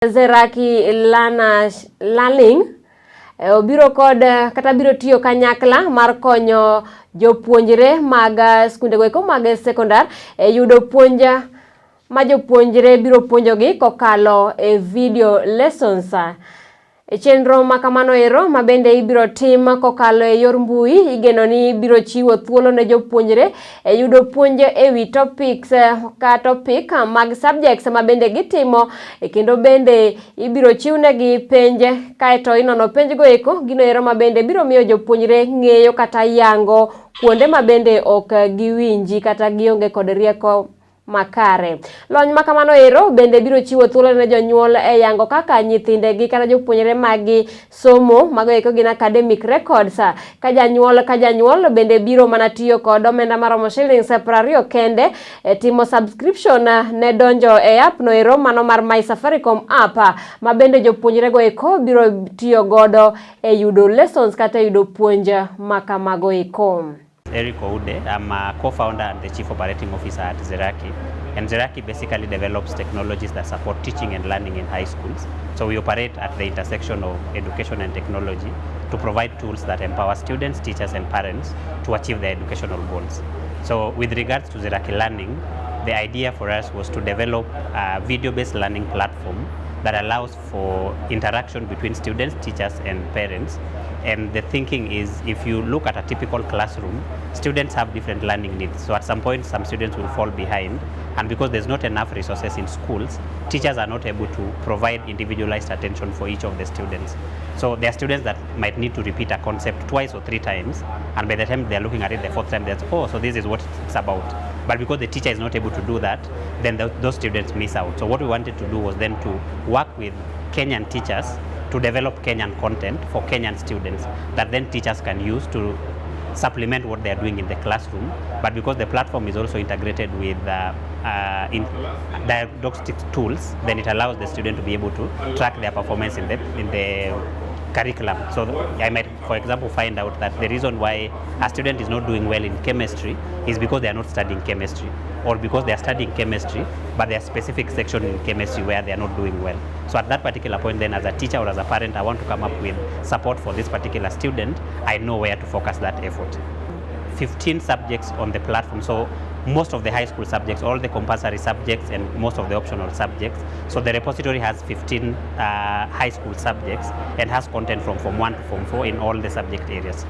Zeraki Learning obiro kod kata biro tiyo kanyakla mar konyo jopuonjre mag skundego eko mag sekondar e yudo puonj ma jopuonjre biro puonjogi kokalo e video lessons. E chenro ma kamano ero ma bende ibiro tim kokalo e yor mbui, igeno ni biro chiwo thuolo ne jopuonjre e yudo puonj e wi topics ka topic mag subjects ma bende gitimo, kendo bende ibiro chiwnegi penj kaeto inono penj go eko gino ero ma bende biro miyo jopuonjre ng'eyo kata yango kuonde ma bende ok giwinji kata gionge kod rieko makare. Lony ma kamano ero bende biro chiwo thuolo ne jonyuol e yango kaka nyithindegi kata jopuonjre maggi somo, mago eko gin academic records. Ka janyuol bende biro mana tiyo kod omenda maromo shillings 20 kende e timo subscription ne donjo e app no ero mano mar My Safaricom app, ma bende jopuonjre go eko biro tiyo godo e yudo lessons kata yudo puonj ma kamago eko. Eric Oude. I'm a co-founder and the chief operating officer at Zeraki. And Zeraki basically develops technologies that support teaching and learning in high schools. So we operate at the intersection of education and technology to provide tools that empower students, teachers, and parents to achieve their educational goals. So with regards to Zeraki Learning, the idea for us was to develop a video-based learning platform that allows for interaction between students, teachers, and parents. And the thinking is, if you look at a typical classroom, students have different learning needs. So at some point, some students will fall behind. And because there's not enough resources in schools, teachers are not able to provide individualized attention for each of the students. So there are students that might need to repeat a concept twice or three times. And by the time they're looking at it the fourth time, they're, "Oh, so this is what it's about." But because the teacher is not able to do that, then those students miss out. So what we wanted to do was then to work with Kenyan teachers to develop Kenyan content for Kenyan students that then teachers can use to supplement what they are doing in the classroom. But because the platform is also integrated with in diagnostic tools, then it allows the student to be able to track their performance in the curriculum. So I might, for example, find out that the reason why a student is not doing well in chemistry is because they are not studying chemistry, or because they are studying chemistry, but there are specific section in chemistry where they are not doing well. So at that particular point, then as a teacher or as a parent, I want to come up with support for this particular student. I know where to focus that effort. 15 subjects on the platform. So most of the high school subjects, all the compulsory subjects, and most of the optional subjects. So the repository has 15 high school subjects and has content from Form 1 to Form 4 in all the subject areas.